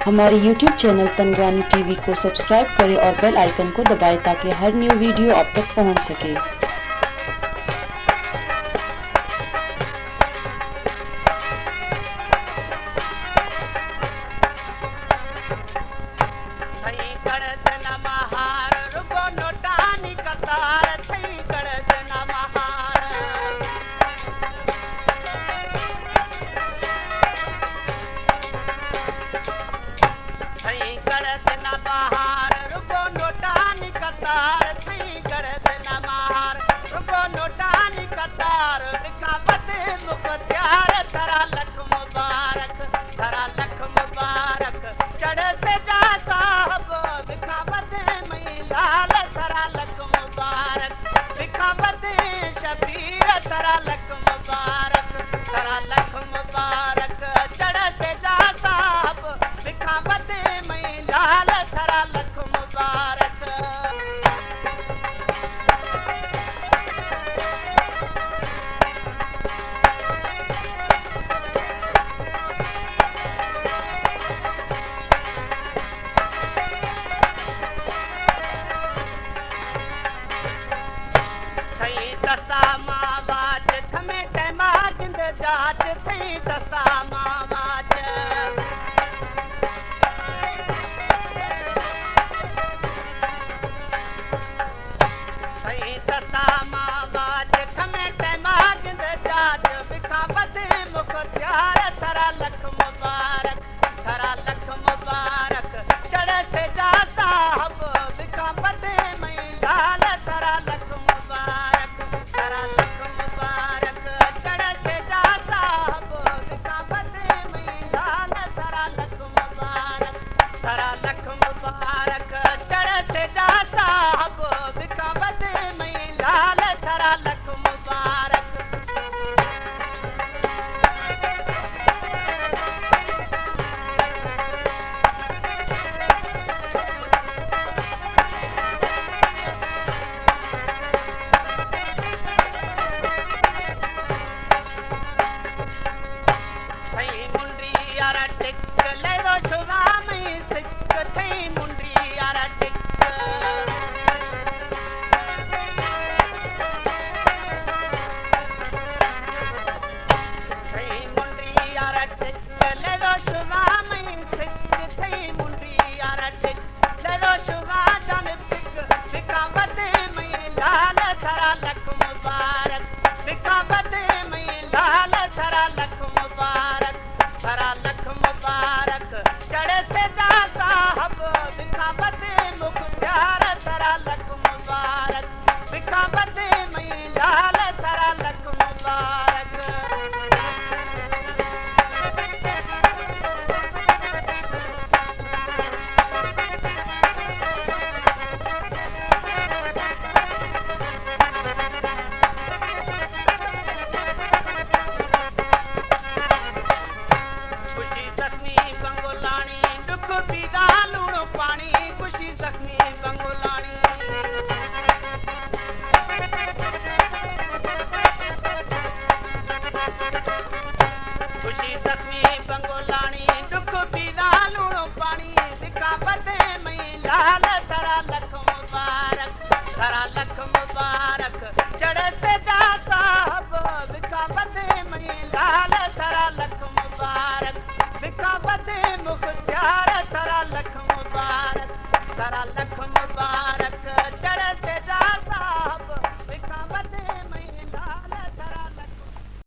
ہمارے YouTube channel تنگوانی T V کو سبسکرائب کریں اور بیل آئیکن کو دبائیں تاکہ ہر نیو ویڈیو آپ تک پہنچ سکے۔ سائیں کڑس نہ مہار، رڳو نوٽانی قطار، سائیں کڑس نہ مہار۔ سائیں کڑس نہ مہار، رڳو نوٽانی قطار، سائیں کڑس نہ مہار، رڳو نوٽانی قطار، بکا وت مختیار، سرا لک مبارک۔ سرا لک مبارک، چڑھتے جا صاحب، بکھاوت مئی لال، سرا لک مبارک، بکھاوت شبیر، سرا لک مبارک، سرا لک مبارک، چڑھتے جا صاحب، بکھاوت مئی لال، سرا لک مبارک۔ سائیں دسا ماں واچ، تھمے ٹائما گند جاچ، سائیں دسا ماں واچ۔ سائیں دسا ماں واچ، تھمے ٹائما گند جاچ، بکھاوت مختیار، سرا لک مبارک۔ سرا لک مبارک، چڑھتے جا صاحب، بکھاوت مئی لال، سرا لک مبارک، سرا لک مبارک، چڑھتے جا صاحب، بکھاوت مئی لال، سرا لک مبارک، سرا لک مبارک، چڑھتے جا صاحب، بکھاوت مئی لال، سرا لک مبارک۔ سائیں منڈی آرا ٹک، لے لو شغام سک، سائیں منڈی آرا ٹک۔ سائیں منڈی آرا ٹک، لے لو شغام سک، سائیں منڈی آرا ٹک، لے لو شغام جانب سک، بکھاوت مئی لال، سرا لک مبارک، بکھاوت مئی لال، سرا لک مبارک۔ سرا لک مبارک، چڑھتے جا صاحب، بکھاوت مختیار، سرا لک مبارک، بکھاوت مئی لال، سرا لک مبارک۔ خوشی زخمی بنگولاݨی، ݙکھ پیدا لوݨ پاݨی، خوشی زخمی بنگولاݨی۔ خوشی زخمی بنگولاݨی، ݙکھ پیدا لوݨ پاݨی، بکھاوت مئی لال، سرا لک مبارک۔ سرا لک مبارک، چڑھتے جا صاحب، بکھاوت مئی لال، سرا لک مبارک، بکھاوت مختیار، سرا لک مبارک، سرا لک